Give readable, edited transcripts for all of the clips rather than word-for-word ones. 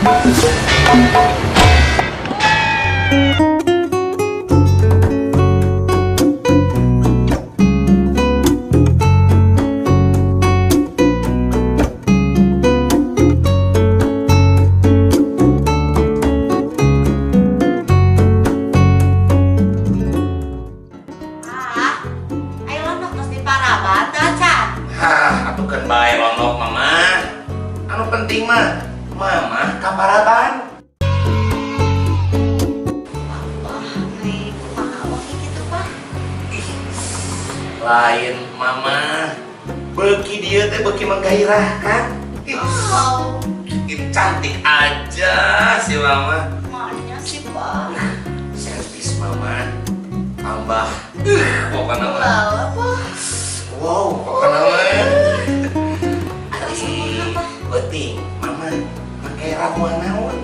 Ah, ayo londok terus di paraban acan. Hah, atuh keun bae londok mama. Anu penting mah, mama kaparaban. Wah, nih kumaha oke gitu, Pak. Ih, lain mama. Beuki dieu teh beuki menggairahkan. Ih, Oh, ih, cantik aja si mama. Maknya sih, Pak. Servis mama tambah. Pokoknya mah. Lala, Pak. Wow, pokoknya mah. Aduh, kumaha, Pak? Penting, mama make ramuan naon?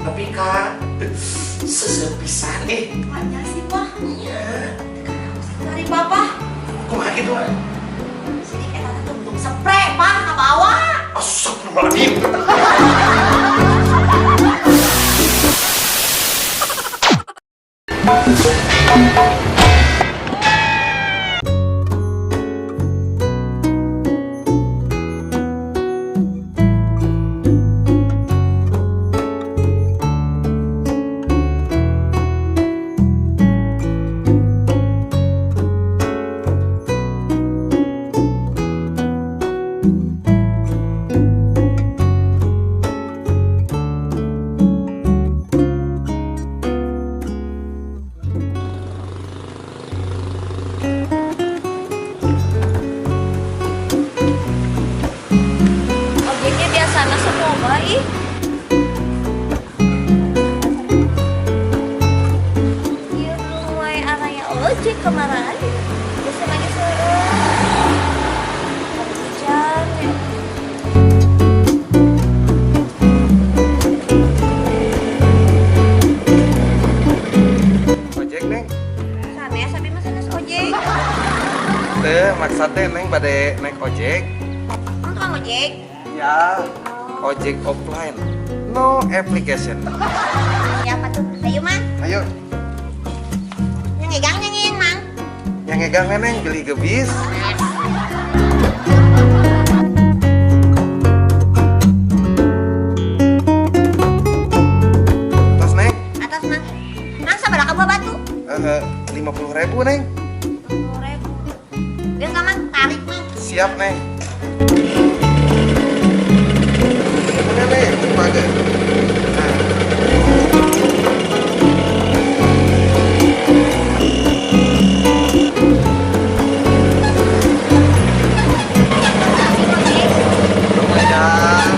Tapi ka seuseup pisan deh. Maknya sih, Pak. Nya, Dari Papa. Kumaha kitu mah? Sini eta teh tungtung spray, Pak, ka bawah. Astagfirullahaladzim. Ojeknya biasana semua ih. Ieu wae araya ojek kemarin. Biasa lagi seueur. Hujan ya. Ojek, Neng. Sanes, abi mah sanes ojek. Teh, maksud teh Neng bade naik ojek. Kamu tukang ojek? Ya, ojek offline. No application. Siapa tuh? Ayo, Mang. Ayo, Yang ngegang yang Mang. Yang ngegang Neng beli gebis. Tos, Neng. Atas, Mang. Mang sabaraha buah batu? 50.000, Neng. 50.000. Geus lah, Mang, tarik, Mang. Siap, Neng. Ini, Neng, coba. Nah. Lumayan.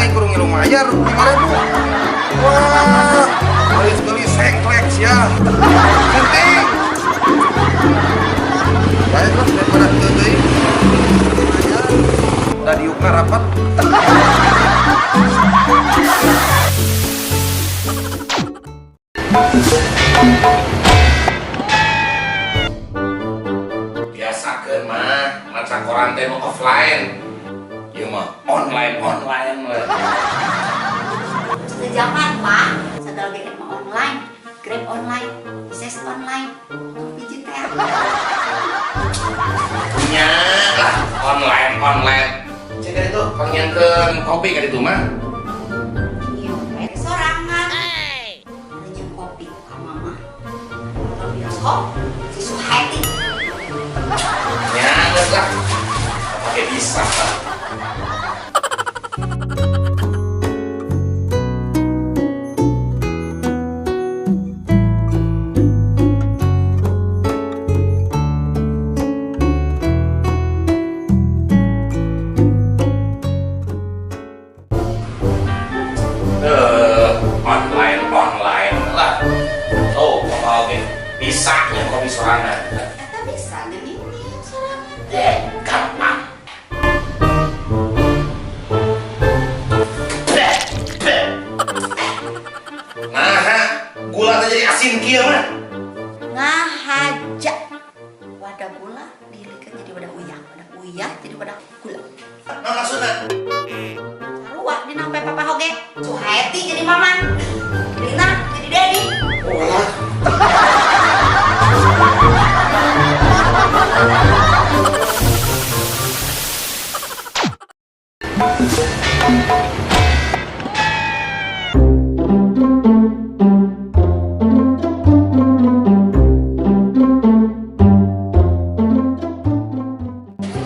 aing kudu ngilu mayar 5.000. Wah, gelis-gelis sengklek sia. Penting. Baiklah daripada teu deui. Da diukna rapat. Biasakeun mah maca koran teh nu offline. Ieu mah online online we. Zaman Pak, segala ge mah online, Grab online, Ises online, pijit teh. Nya lah online online. Cek itu panggilkeun kopi ka ditu mah. Iya, we sorangan. Jeung kopi ka mama. Nonton bioskop, si Suhaiti. Nya geus lah. Pake bisa lah. Online online lah. Oh, papa oke. Bisa nya kopi sorangan. Eta bisa geuning sorangan. Gampang. Nah, gula teh jadi asin kieu mah. Ngahaja. Wadah gula dihilikeun jadi wadah uyah, wadah uyah jadi wadah gula. Nah, maksudna? Sarua dina pe papa oge. Suhaiti jadi mama. Rina jadi dedi. Walah.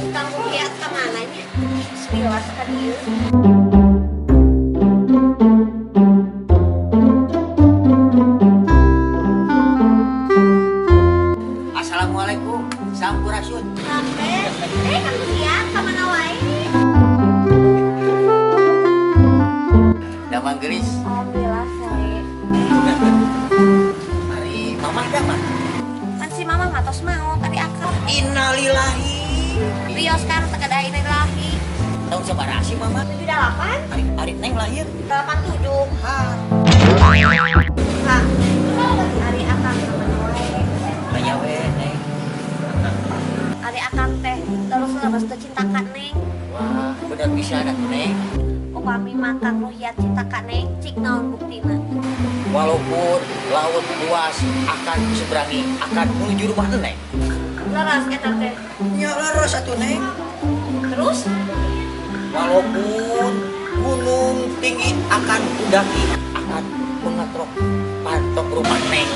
Kang Ruhiat kemana nya? Bismillah ka dieu. Assalamualaikum, sampurasun. Sampai. Kang Ruhiat kamana wae? Damang gelis. Alhamdulillah sae. Ari mamah damang. Kan si mama matos maot ari akal. Innalillahi. Rios kan teu kada innalillahi. Tahun sabaraha sih mama? 78. Ari ari neng lahir. 87. Ha. Ha. Ari akang kamana wae? Tanya we neng. Ari akang teh terus leres teu cinta ka neng. Wah, bener pisan atuh neng. Upami mah Kang Ruhiat cinta ka neng, cik naon buktina? Walaupun laut luas akan kuseberangi, akan menuju rumah neng. Leres eta teh. Ya leres atuh neng. Terus? Walaupun gunung tinggi akan kudaki, akan mengetrok patok rumah neng.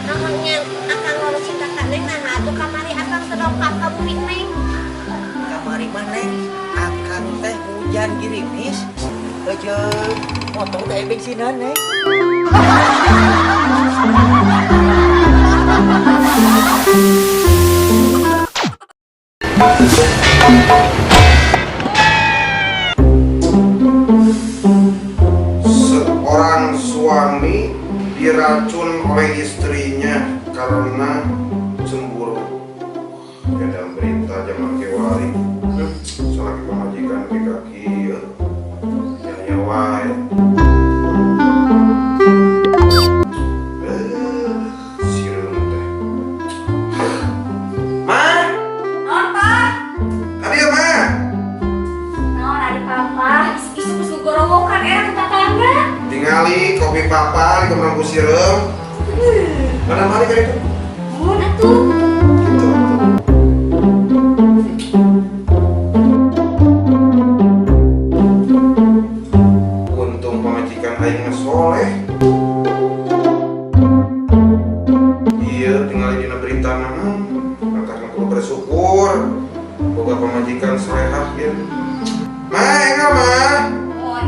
Namanya akang leres cinta ka neng, nah atuh kamari akang sedongkap ka bumi neng. Kamari mah neng, akang teh hujan girimis, jeung motor teh bensinan neng. Seorang suami diracun oleh istrinya karena cemburu. Ya dalam berita zaman kewali. Selagi pemajikan di kaki ya. Ya wae. Sireum teh. Ma, Naon, Pak? kadieu ma. Naon ari papa? Isuk geus gogorowokan era ke tetangga. Tingali kopi papa di kamar ku sireum. Mana mari ka itu? Mun atuh. Gitu. Untung pamajikan aing mah soleh. Iya, tingali dina berita mah. Katakan kudu bersyukur. Boga pamajikan solehah ya. Ma, enggak ma. Mohon.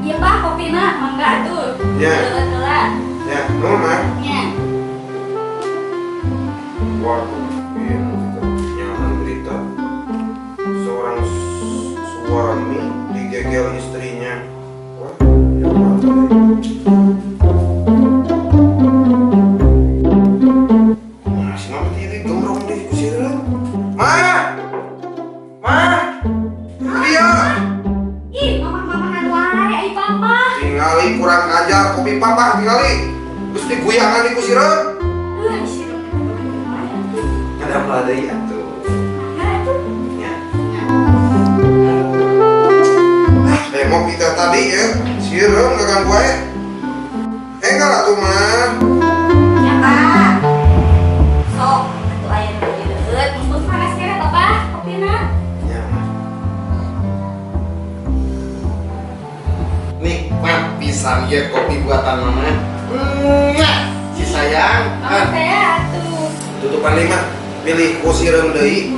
Iya Pak, kopina, mangga atuh. Ya. Heula. Ya, nuhun ma. Nya. Waduh, iya nyaman berita. Seorang suami digegel istri. Wah, si mama teh gembrong deh ku sireum. Ma! Ma! Dia Ih, mamah-mamahan wae ai papa. Tingali kurang ajar kopi papa tingali. Terus diguyangan di ku sireum. Sireum. Ada apa deui atuh? Nah, atuh. Ya. Ah, demo kita tadi ya. Sireum ganggu wae. Enggak lah tuh mah. Ya, Pak. Sok, atuh aya nu dieureut. Mumpung panas kene, Papa, kopina. Ya. Nikmat pisan ya kopi buatan mama. Mwah, si sayang. Mama teh atuh. Tutupan lima. Pilih ku sireum deui.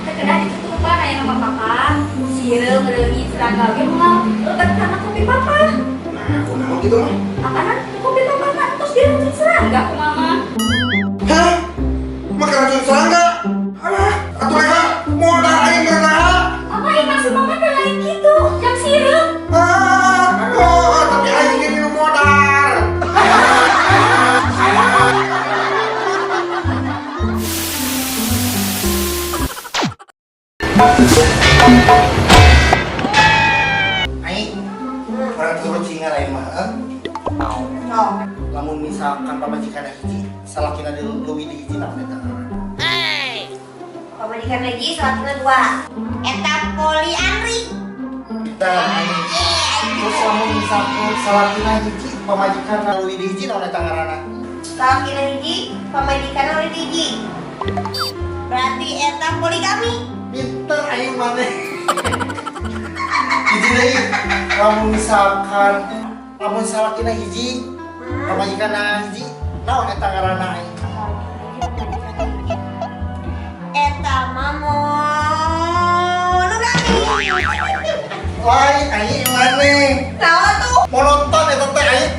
Teu kedah ditutupan aya nama papa. Sireum reungit serangga ge moal lebet kana kopi papa. Nah, kunaon gitu mah? Apaan kopi papa mah tos diracun serangga ku mama. Hah? Makan racun serangga? Alah, atuh leha, modal aing berenang. Apa ini maksud mama teh lain gitu? Jang sireum. Ah, oh, tapi aing ini minum modal. Aing, orang turun cingan aing mah. Eh? Sok. Lamun misalkan pamajikan hiji, salakina leuwih di hiji naon eta? Pamajikan lagi salakina dua. Eta poliandri. Kita aing. Terus lamun misalkan salakina hiji, pamajikan leuwih di hiji naon eta ngaranna? Salakina hiji, pamajikan leuwih di hiji. Berarti eta poligami. Pinter aing maneh. Hiji deui, lamun misalkan lamun salakina hiji, pamajikan hiji, naon eta ngaranna aing? Eta mah monogami. Lain aing maneh. Naon tuh? Monoton eta teh aing.